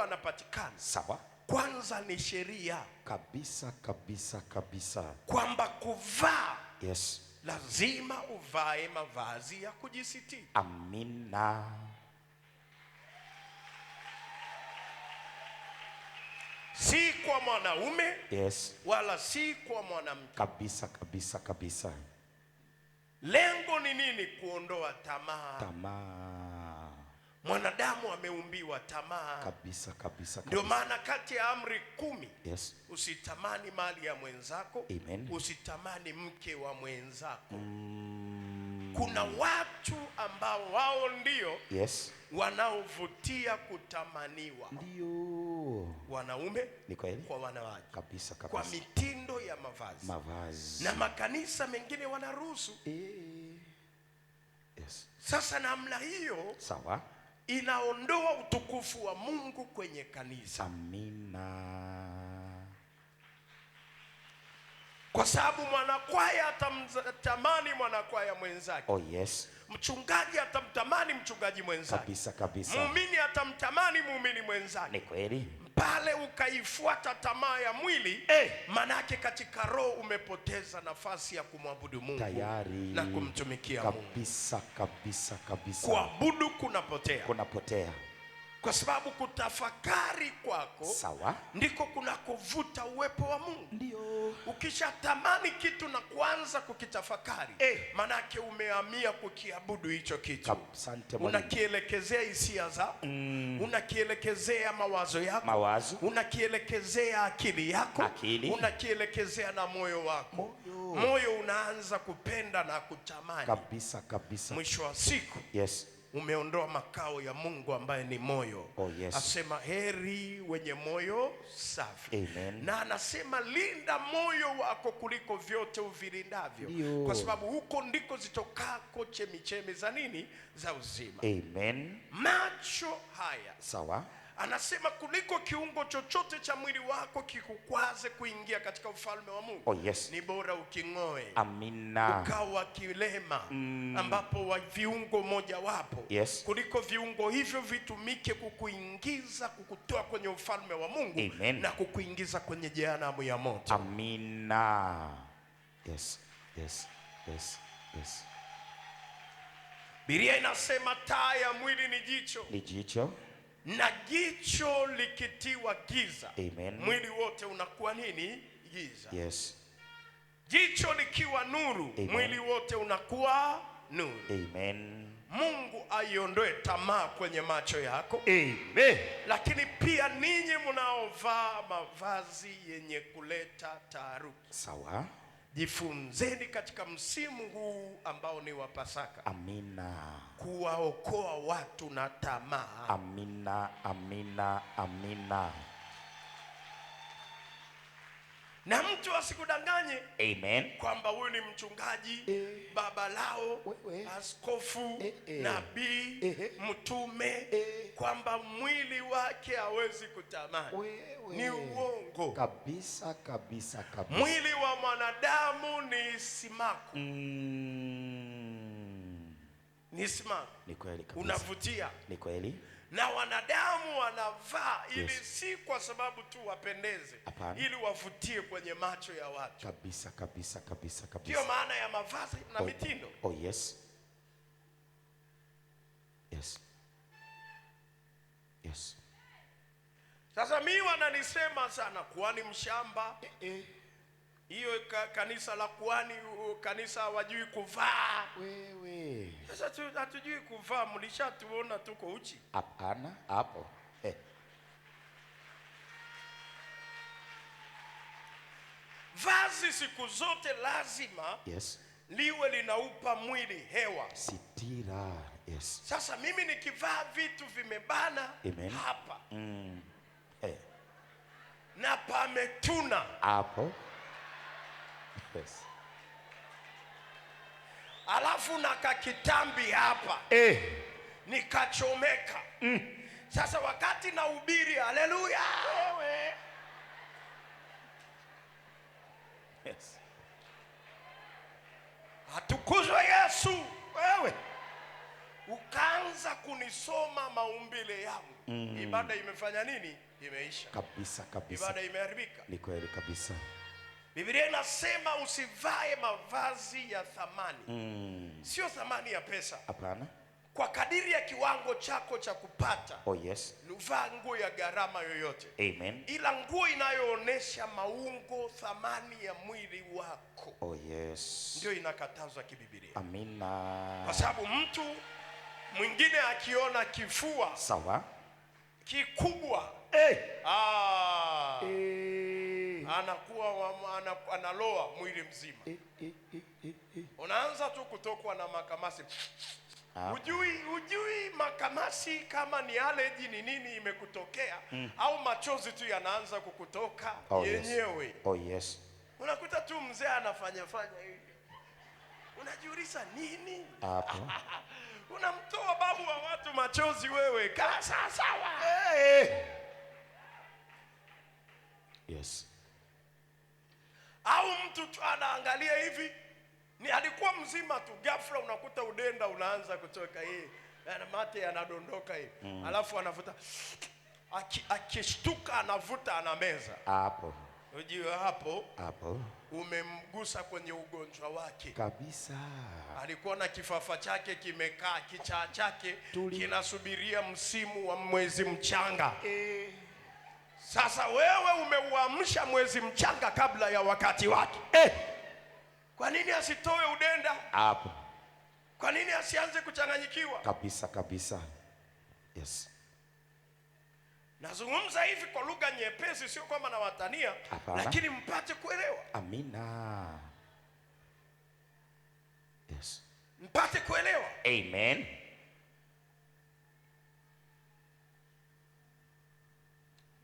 anapatikana, Sawa. Kwanza ni sheria Kabisa kabisa kabisa. Kwamba kuvaa Yes. lazima uvae mavazi ya kujisitiri. Amina. Si kwa mwanaume Yes. wala si kwa mwanamke. Kabisa kabisa kabisa. Lengo ni nini? Kuondoa tamaa. Tamaa. Mwanadamu ameumbiwa tamaa. Kabisa kabisa Ndio kabisa. maana kati ya amri 10 Yes. usitamani mali ya mwenzako. Amen. Usitamani mke wa mwenzako. Kuna watu ambao wao ndio Yes. wanaovutia kutamaniwa. Ndio. Wanaume Ni kweli? kwa wanawake. Kabisa Kwa kabisa. mitindo ya mavazi. Mavazi. Na makanisa mengine wanaruhusu. Yes. Sasa namna hiyo Sawa. inaondoa utukufu wa Mungu kwenye kanisa. Amina. Kwa sababu mwanakwaya atamtamani mwanakwaya mwenzake. Oh yes. Mchungaji atamtamani mchungaji mwenzake. Kabisa kabisa. Muumini atamtamani muumini mwenzake. Ni kweli. Pale ukaifuata tamaa ya mwili, manake katika roho umepoteza nafasi ya kumwabudu Mungu Tayari. na kumtumikia Mungu. Kabisa kabisa kabisa. Kuabudu kunapotea. Kunapotea. Kwa sababu kutafakari kwako Sawa. ndiko kunakovuta uwepo wa Mungu. Ndio. Ukishatamani kitu na kuanza kukitafakari, manake umehamia kukiabudu hicho kitu. Asante mwalimu. Unakielekezea hisia zako, unakielekezea mawazo yako, Mawazo. unakielekezea akili yako, Akili. unakielekezea na moyo wako. Moyo. Moyo unaanza kupenda na kutamani. Kabisa kabisa. Mwisho wa siku Yes. umeondoa makao ya Mungu ambaye ni moyo. Oh, yes. Asema heri wenye moyo safi. Amen. Na anasema linda moyo wako kuliko vyote uvilindavyo. Ndio. Kwa sababu huko ndiko zitokako chemichemi za nini? Za uzima. Amen. Macho haya. Sawa. Anasema kuliko kiungo chochote cha mwili wako kikukwaze kuingia katika ufalme wa Mungu. Oh yes. Ni bora uking'oe. Amina. Ukawa kilema, ambapo wa viungo moja wapo. Yes. Kuliko viungo hivyo vitumike kukuingiza, kukutoa kwenye ufalme wa Mungu. Amen. Na kukuingiza kwenye jehanamu ya moto. Amina. Yes. Yes. Yes. Yes. Biblia inasema taa ya mwili ni jicho. Ni jicho. Na jicho likitiwa giza, Amen. mwili wote unakuwa nini? Giza. Yes. Jicho likiwa nuru, Amen. mwili wote unakuwa nuru. Amen. Mungu aiondoe tamaa kwenye macho yako. Amen. Lakini pia ninyi mnaovaa mavazi yenye kuleta taharuki, Sawa. jifunzeni katika msimu huu ambao ni wa Pasaka Amina. kuwaokoa watu na tamaa. Amina, amina, amina. Na mtu asikudanganye Amen. kwamba huyu ni mchungaji, baba lao, Wewe. askofu, nabii, mtume, kwamba mwili wake hawezi kutamani. Wewe. Ni uongo. Kabisa kabisa kabisa. Mwili wa mwanadamu ni simaku. Ni simaku. Ni kweli kabisa. Unavutia. Ni kweli. Na wanadamu wanavaa ili Yes. si kwa sababu tu wapendeze, Hapana. ili wavutie kwenye macho ya watu. Kabisa kabisa kabisa kabisa. Ndio maana ya mavazi na mitindo. Oh yes. Yes. Yes. Sasa mimi wananisema sana kuhani mshamba. Hiyo kanisa la kuhani, kanisa hawajui kuvaa. Wewe. Sasa hatujui kuvaa, mlishatuona tuko uchi. Hapana, hapo. Vazi siku zote lazima Yes. liwe linaupa mwili hewa. Sitira. Yes. Sasa mimi nikivaa vitu vimebana Amen. hapa. Na pametuna. Hapo. Yes. Alafu na kakitambi hapa. Nikachomeka. Sasa wakati nahubiri haleluya. Wewe. Yes. Atukuzwe Yesu. Wewe. Ukaanza kunisoma maumbile yangu. Ibada imefanya nini? Imeisha. Kabisa kabisa. Ibada imeharibika. Ni kweli kabisa. Biblia inasema usivae mavazi ya thamani. Sio thamani ya pesa. Hapana. Kwa kadiri ya kiwango chako cha kupata. Oh yes. Vaa nguo ya gharama yoyote. Amen. Ila nguo inayoonesha maungo, thamani ya mwili wako. Oh yes. Ndio inakatazwa kibibilia. Amina. Kwa sababu mtu mwingine akiona kifua sawa kikubwa, hey. Anakuwa analoa mwili mzima. Unaanza tu kutokwa na makamasi. Hujui makamasi kama ni allergy ni nini imekutokea, au machozi tu yanaanza kukutoka yenyewe. Yes. Oh yes. Unakuta tu mzee anafanya fanya hivi. Unajiuliza nini? Hapo. Unamtoa babu wa watu machozi wewe. Kaa sawa. Hey. Yes. Au mtu tu anaangalia hivi, ni alikuwa mzima tu, ghafla unakuta udenda unaanza kutoka hii, mate yanadondoka hivi. Alafu anavuta, akishtuka anavuta anameza. Hapo. Unajua hapo? Hapo. Umemgusa kwenye ugonjwa wake. Kabisa. Alikuwa na kifafa chake kimekaa, kichaa chake kinasubiria msimu wa mwezi mchanga. Sasa wewe umeuamsha mwezi mchanga kabla ya wakati wake. Kwa nini asitoe udenda? Hapo. Kwa nini asianze kuchanganyikiwa? Kabisa kabisa. Yes. Nazungumza hivi kwa lugha nyepesi, sio kwamba nawatania, lakini mpate kuelewa. Amina. Yes. Mpate kuelewa. Amen.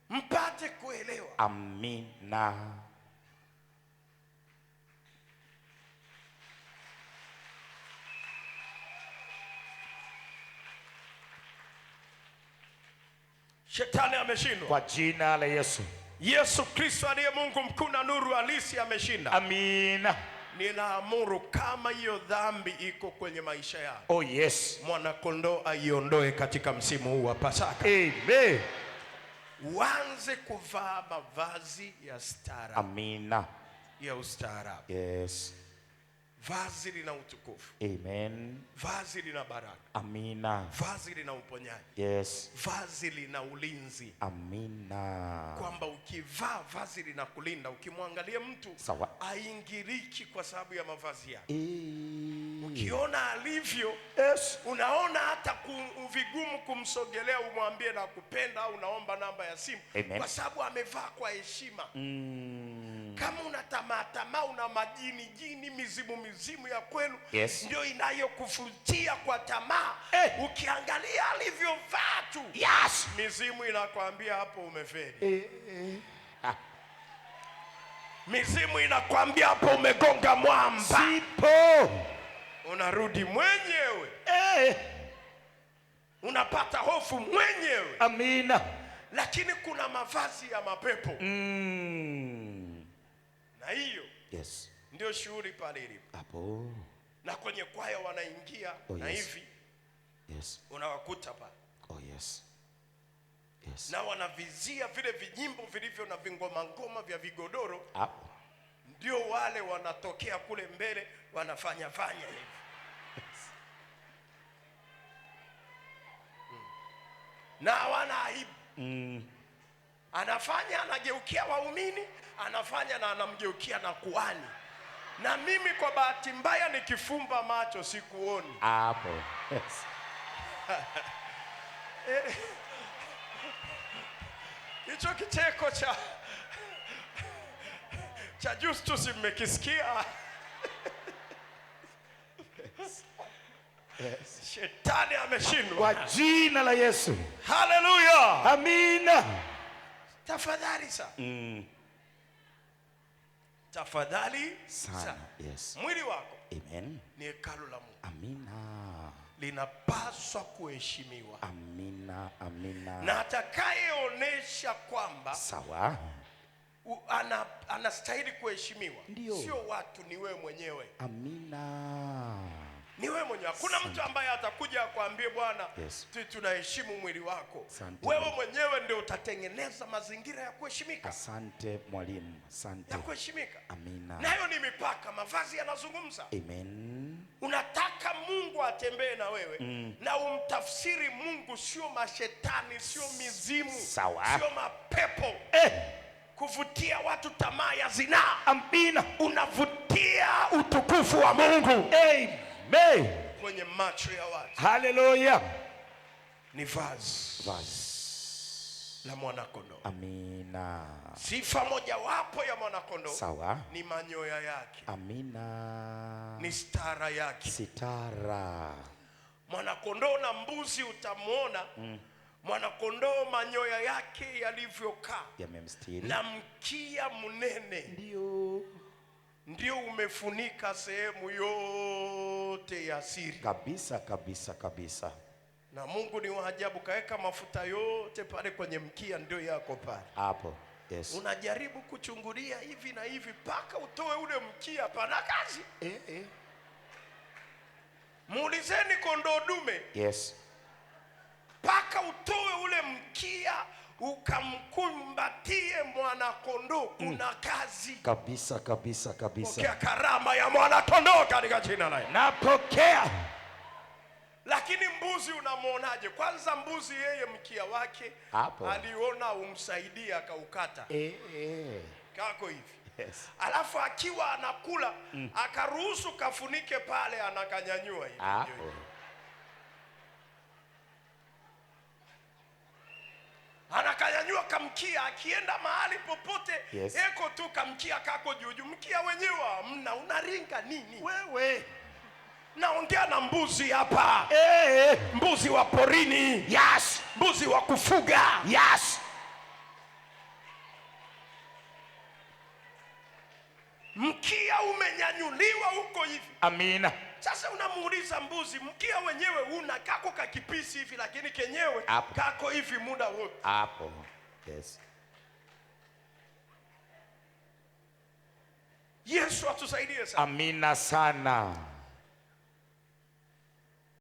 Mpate kuelewa. Amina. Shetani ameshindwa. Kwa jina la Yesu. Yesu Kristo aliye Mungu mkuu na nuru halisi ameshinda. Amina. Ninaamuru kama hiyo dhambi iko kwenye maisha yako. Oh yes. Mwana kondoo aiondoe katika msimu huu wa Pasaka. Amen. Uanze kuvaa mavazi ya stara. Amina. Ya ustaarabu. Yes. Vazi lina utukufu. Amen. Vazi lina baraka. Amina. Vazi lina uponyaji. Yes. Vazi lina ulinzi. Amina. Kwamba ukivaa vazi linakulinda, ukimwangalia mtu sawa, aingiriki kwa sababu ya mavazi yake. Ukiona alivyo, yes, unaona hata vigumu kumsogelea umwambie na kupenda au unaomba namba ya simu. Amen. Kwa sababu amevaa kwa heshima. Kama una tamaa, una majini jini, mizimu ya kwenu, yes, ndio inayokufutia kwa tamaa. Ukiangalia alivyovaa tu, yes, mizimu inakwambia hapo umefeli. Mizimu inakwambia hapo umegonga mwamba. Sipo. Unarudi mwenyewe. Unapata hofu mwenyewe. Amina. Lakini kuna mavazi ya mapepo. Na hiyo, yes, ndio shughuli pale ilipo. Hapo. Na kwenye kwaya wanaingia, oh, na yes, hivi. Yes. Unawakuta pale. Oh yes. Yes. Na wanavizia vile vijimbo vilivyo na vingoma ngoma vya vigodoro. Hapo. Ndio wale wanatokea kule mbele wanafanya fanya hivi. Yes. Na wana aibu. Anafanya anageukia waumini, anafanya na anamgeukia na kuhani. Na mimi kwa bahati mbaya nikifumba macho sikuoni. Hapo. Yes. Hicho kicheko cha Justus mmekisikia? Yes. Yes. Shetani ameshindwa. Kwa jina la Yesu. Hallelujah. Amina. Tafadhali sana. Tafadhali sana. Yes. Mwili wako, amen, ni hekalu la Mungu. Amina. Linapaswa kuheshimiwa. Amina, amina. Na atakayeonesha kwamba sawa, anastahili kuheshimiwa, sio watu, ni wewe mwenyewe. Amina. Ni wewe mwenyewe. Hakuna mtu ambaye atakuja akwambie bwana, Yes. tunaheshimu mwili wako. Asante. Wewe mwenyewe ndio utatengeneza mazingira ya kuheshimika. Asante mwalimu. Asante. Ya kuheshimika. Amina. Nayo ni mipaka, mavazi yanazungumza. Amen. Unataka Mungu atembee na wewe na umtafsiri Mungu, sio mashetani, sio mizimu, Sawa. sio mapepo. Kuvutia watu tamaa ya zinaa. Amina. Unavutia utukufu wa Mungu Amen. kwenye macho ya watu. Hallelujah. Ni vazi Vazi. la mwanakondoo. Amina. Sifa mojawapo ya mwanakondoo Sawa. ni manyoya yake, Amina. ni stara yake. Sitara. Mwanakondoo na mbuzi utamwona mwanakondoo manyoya yake yalivyokaa Yamemstiri. na mkia mnene Ndio. ndio umefunika sehemu yote ya siri. Kabisa kabisa kabisa. Na Mungu ni wa ajabu, kaweka mafuta yote pale kwenye mkia, ndio yako pale. Hapo. Yes. Unajaribu kuchungulia hivi na hivi mpaka utoe ule mkia, pana kazi. Muulizeni kondoo dume, Yes. mpaka utoe ule mkia ukamkumbatie mwana kondoo, kuna kazi. Kabisa kabisa kabisa. Pokea karama ya mwana kondoo katika jina la Yesu. Napokea. Lakini mbuzi unamwonaje? Kwanza mbuzi yeye mkia wake Hapo. aliona umsaidie akaukata kako hivi. Yes. Alafu akiwa anakula akaruhusu kafunike pale, anakanyanyua hivi. Hapo. Anakanyanyua kamkia, akienda mahali popote Yes. eko tu kamkia kako juu juu. Mkia wenyewe hamna, unaringa nini? Wewe. Naongea na mbuzi hapa. Mbuzi wa porini. Yes. Mbuzi wa kufuga. Yes. Mkia umenyanyuliwa huko hivi. Amina. Sasa unamuuliza mbuzi, mkia wenyewe una kako kakipisi hivi, lakini kenyewe Hapo. kako hivi muda wote. Hapo. Yes. Yesu atusaidie sana. Amina sana.